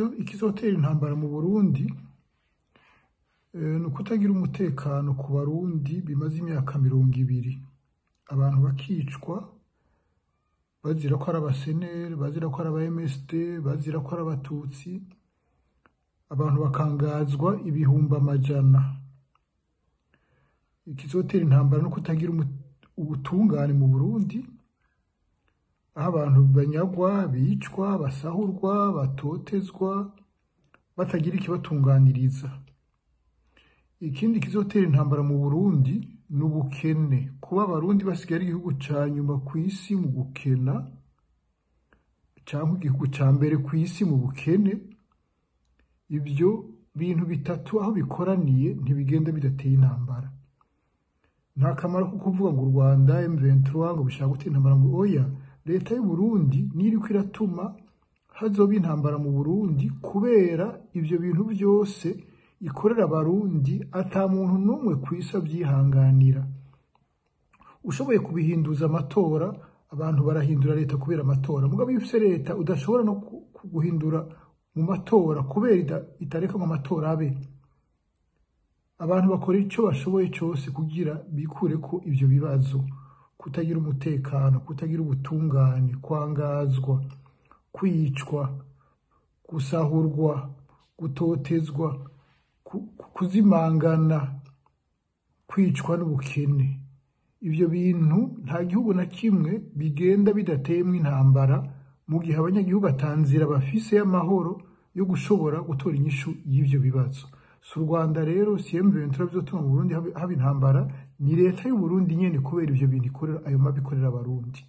Ikizotera intambara mu Burundi ni ukutagira umutekano ku Barundi bimaze imyaka 20, abantu bakicwa bazira ko ari abaseneri, bazira ko ari aba MSD, bazira ko ari abatutsi, abantu bakangazwa ibihumbi amajana. Ikizotera intambara no kutagira ubutungane mu Burundi, aho abantu banyagwa, bicwa, basahurwa, batotezwa, batagira ikibatunganiriza. Ikindi kizotera intambara mu Burundi ni ubukene, kuba Abarundi basigaye ari igihugu ca nyuma kw'isi mu gukena, canke igihugu ca mbere kw'isi mu bukene. Ivyo bintu bitatu aho bikoraniye ntibigenda bidateye intambara. Nta kamaro ko kuvuga ngo u Rwanda M23 ngo bishaka gutera intambara, ngo oya, leta y'u Burundi niyo iriko iratuma hazoba intambara mu Burundi, kubera ivyo bintu vyose ikorera Abarundi ata muntu n'umwe kw'isi avyihanganira. Ushoboye kubihinduza amatora, abantu barahindura leta kubera amatora, mugabo iyo ufise leta udashobora no guhindura mu matora kubera itareka ngo amatora abe, abantu bakora ico bashoboye cose kugira bikureko ivyo bibazo: kutagira umutekano, kutagira ubutungane, kwangazwa, kwicwa, gusahurwa, gutotezwa, kuzimangana, kwicwa n'ubukene. Ivyo bintu nta gihugu na kimwe bigenda bidateyemwo intambara, mu gihe abanyagihugu atanzira bafise y'amahoro yo gushobora gutora inyishu y'ivyo bibazo. Si u Rwanda rero, si M23 bizotuma mu Burundi haba intambara, ni leta y'u Burundi nyene, kubera ivyo bintu ikorera, ayo mabi ikorera Abarundi.